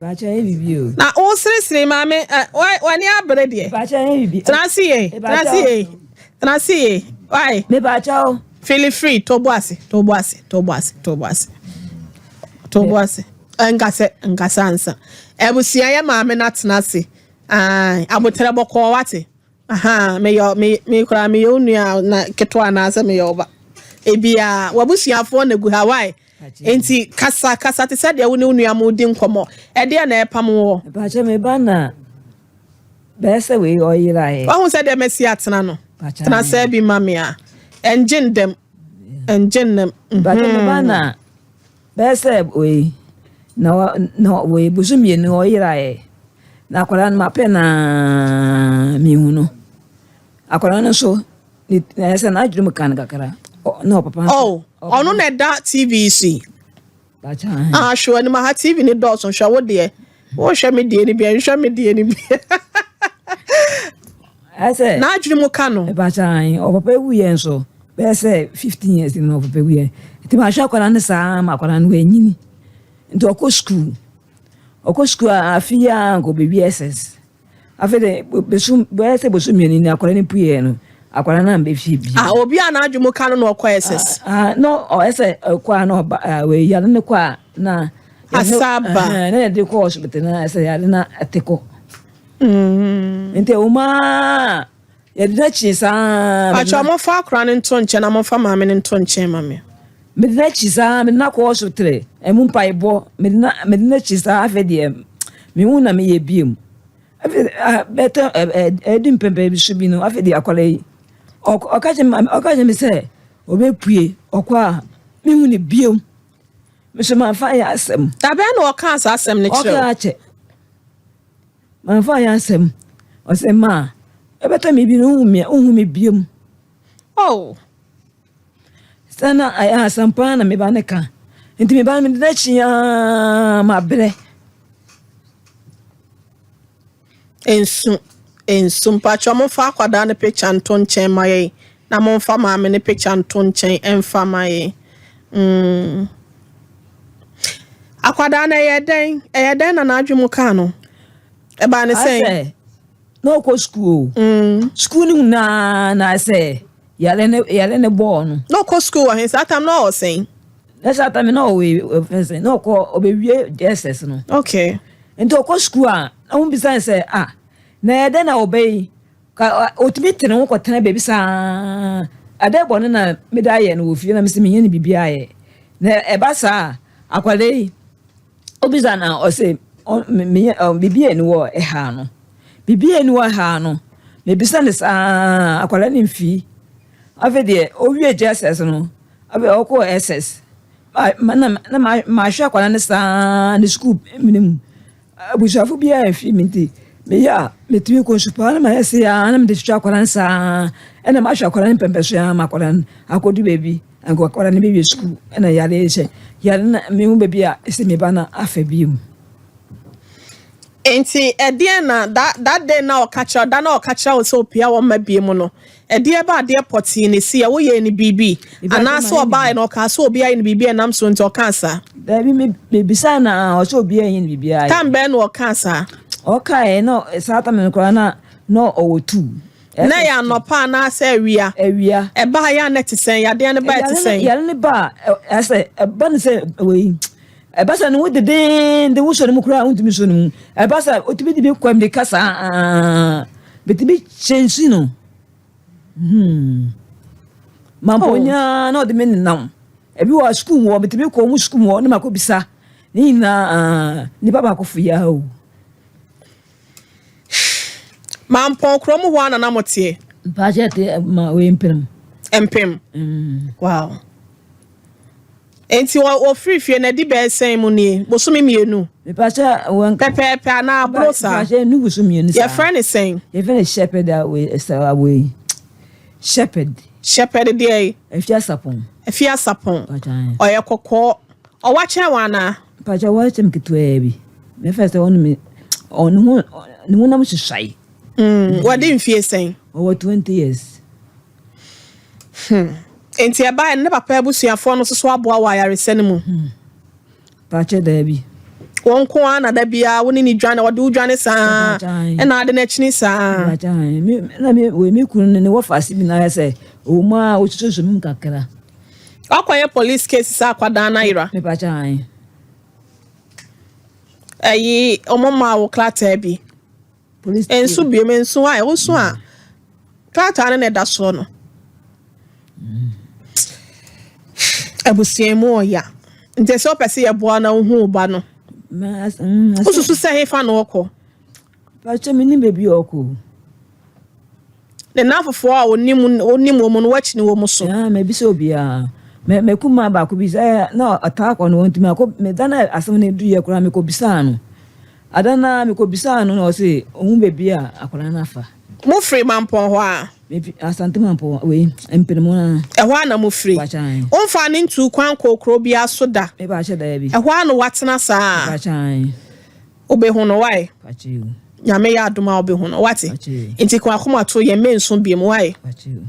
Mepakyɛ ɛnyɛ biribi o. Na wo seresere maame ɛ w'ani abere deɛ. Mepakyɛ ɛnyɛ biribi. Tena ase yie tena ase yie tena ase yie why. Mepakyɛ o. Feel free to bo ase to bo ase to bo ase to bo ase to bo ase nkasɛ nkasa ansa abusua yɛ maame na tena ase abotrɛ bɔkɔɔ wate. Ahaa meyɛ me me koraa meyɛ wo nua na ketewa anaasɛ meyɛ wo ba ebia w'abusuafoɔ na gu ha why nti kasa kasa te sɛ deɛ wo ne wo nua mo di nkɔmmɔ ɛdeɛ na ɛpam wɔ. Mpakyɛ me ba na bɛyɛ sɛ wei ɔyeraeɛ. Wahu sɛ deɛ masi atena no tena sɛ bi ma me a ɛngye ndɛm ɛngye nnɛm. Mpakyɛ me ba na bɛyɛ sɛ wei na na wei boso mmienu ɔyeraeɛ. Na akwadaa no mapɛ no ara mehu no. Akwadaa no nso ne ɛyɛ sɛ n'adwene mu ka no kakra. Na ɔpapa nso. Oh, ɔno na ɛda TV yi so yi. Ah, hwɛ anim aha TV ne dɔɔso hwɛ wo deɛ. Wohwɛ me deɛ no bi, nhwɛ me deɛ no bi. Ɛsɛ. N'adwene mu ka no. Ɛbɛkyɛ ɔpapa ewu yɛn nso bɛyɛ sɛ 15 years na ɔpapa ewu yɛn. Nti mahwɛ akwadaa no saa ma akwadaa no wanyini. Nti ɔkɔ sukuu. Ɔkɔ sukuu a afe yi ara anka ɔbɛwie SS. Afei de bosom bɛyɛ sɛ bosom mmienu ni akwadaa no pueɛ no, akwadaa no ambɛ fie bio. Ah, obi a n'adwene mu ka no na ɔkɔ SS. Ah, na ɔyɛ sɛ ɔkɔ a na ɔba, ah, wei yare no kɔ a na Asa ba. Na yɛde kɔ hospital na sɛ yare no ate kɔ. Nti ɛwɔ mu ara Yɛde n'akyi saa. Pakyɛ momfa akora no nto nkyɛn na momfa maame no nto nkyɛn ma me. Mede n'akyi saa mede no akɔ hospital ɛmu mpaebɔ mede na mede n'akyi saa afei deɛ mehu na meyɛ biem afei bɛtɛ ɛdi mpɛmpɛ bi so bi no afei deɛ akwadaa yi ɔka kyerɛ me ɔka kyerɛ me sɛ ɔbɛpue ɔkɔ a mehu ne biem me so manfa yɛ asɛm. Dabɛn na ɔkaa saa asɛm no kyerɛ wo? Ɔka akyɛ. Mamfa anyɛ asɛm. Ɔse ma ɛbɛtɔ me bi no wohu me wohu me biom. Oh. Sɛ na ɛyɛ asɛm paa na me ba no ka. Nti me ba no mede n'akyi aa mabrɛ. Nsu nsu mpakyɛ momfa akwadaa no picture nto nkyɛn ma yɛn na momfa maame no picture nto nkyɛn ɛmfa ma yɛn. Mm. Akwadaa no ɛyɛ dɛn ɛyɛ dɛn na n'adwene mu kaa no ɛbaa ne sɛn. Asɛ na ɔkɔ sukuu o. Mm. Sukuu no nyinaa na asɛ yare ne yare ne bɔɔ no. Na ɔkɔ sukuu wɔ he saa tam na ɔwɔ sɛn. Na saa tam na ɔwɔ fɛn na ɔkɔ ɔbɛwie JSS no. Okay. Nti ɔkɔ sukuu a na wɔn bisa sɛ ah na ɛyɛ dɛn na ɔbɛ yi. Ka otumi te ne ho kɔtena baabi saa. Ade bɔne na mede ayɛ no wɔ fie na mese menyɛ no biribiara yɛ. Na ɛba saa a, akwadaa yi, obisa na ɔse meyɛ biribi ani wɔ ɛha no. Biribi ani wɔ ɛha no. Mebisa no saa, akwadaa no mfii. Afei deɛ, owie JSS no, afei ɔkɔɔ SS. Na mahwɛ akwadaa no saa ne sukuu mene mu. Abusuafo biara amfi me nti, meyɛ a metumi kɔ nsu paa na mayɛ sei ara na mede twitwa akwadaa no saa ɛna mahwɛ akwadaa no mpɛmpɛ so ara ma akwadaa no akɔdu baabi anka akwadaa no bɛwie sukuu ɛna yare sɛ yare na mehu baabi a ɛsɛ me ba no afa bio. Nti ɛdeɛn na that that day na ɔka kyerɛ da na ɔka kyerɛ wo sɛ opia wɔn mma bie mu no ɛdeɛ ba adeɛ pɔtee na ɛsi ɛ woyɛɛ no biribi anaasɛ ɔbaeɛ no ɔkaa sɛ obi ayɛ no biribi ɛnam so nti ɔkaa saa. Dabi me mebisaa no a ɔsɛ obi ayɛ no biribi ayɛ. Tam bɛn na ɔkaa saa? Ɔkaeɛ na saa tam no koraa na na ɔwɔ tuu. Na ɛyɛ anɔpa anaasɛ awia? Awia. Ɛbaeɛ a na ɛte sɛn? Yadeɛ no baeɛ te sɛn? Yare no ba a ɛsɛ ɛba no sɛ wei ɛba sɛ ne ho dedeende wosɔ ne mu koraa wontumi sɔ ne mu ɛba sɛ otumi de bi kɔ mmirika saa betumi kyɛnsi no hmm mampɔnyaa na ɔde me nenam ebi wɔ sukuu mu hɔ metumi kɔ ɔmo sukuu mu hɔ ne makɔ bisa ne nyinaa nipa baako fo yɛ o. Mampɔn kurom hɔ a na na moteɛ. Mpakyɛ te ma wei mpem. Mpem. Wow. Enti wɔfiri fie no adi bɛyɛ sɛn mu nie? Bosome mmienu? Mepakyɛ wɔn. Pɛpɛɛpɛ anaa aboro saa? Mepakyɛ nu bosome mmienu saa. Yɛfrɛ ne sɛn? Yɛfrɛ ne shepherd a wei ɛsɛ wei shepherd. Shepherd deɛ yi? Efi asapɔn. Efi asapɔn. Ɔyɛ kɔkɔɔ. Ɔwa kyɛn wɔn anaa? Mepakyɛ ɔwa kyɛn ketewaa bi. Mɛfɛ sɛ ɔno me ɔne ho ne honam susuae. Mm, wɔde mfie sɛn? Ɔwɔ 20 years. Hmm. Enti ɛbaeɛ no ne papa abusuafoɔ no nso so aboa wɔ ayaresa no mu? Hmm. Pakyɛ daabi. Wɔn nko ara na da biara wo ne ne dwane, ɔde wo dwane saa, ɛna ade n'akyini saa. Na me wɔ me kunu ne wɔfa ase bi na ayɛ sɛ ɔwɔ mu a ɔsususu mu kakra. Wakɔyɛ police case sɛ akwadaa no ayera. Mepakyan. Ɛyi ɔmo maa wo krataa bi. Nso biom nso a ɛwɔ so a krataa no na ɛda soɔ no. Abusua mu ɔya. Nti sɛ ɔpɛ sɛ yɛboa na wohu wo ba no. Wosusu sɛ hefa na ɔkɔ? Pakyɛ menim baabi a ɔkɔ. Ne nnamfofoɔ a onim onim wɔn no wakyini wɔn so. Mabisa obiara. Mɛkuma baako bi sɛ na ɔtaa kɔ no ɔntumi akɔ. Meda na asɛm no duiɛ koraa mekɔbisaa no. Ada no ara mekɔbisaa no na ɔse ɔhu baabi a akwadaa no afa. Mofiri Mampɔn hɔ a? Mefi Asante Mampɔn wei Mpenemu no. Ɛhɔ ara na mofiri? Mpakyɛw. Womfaa no ntuu kwan nkɔɔ kuro biara so da? Mepakyɛ daabi. Ɛhɔ ara na watena saa? Mpakyɛw. Wobɛhu no wae? Mpakyɛw. Nyame yɛ adom a wobɛhu no wate? Mpakyɛw. Nti kɔ akoma to yɛn mɛnsu biom wae? Mpakyɛw.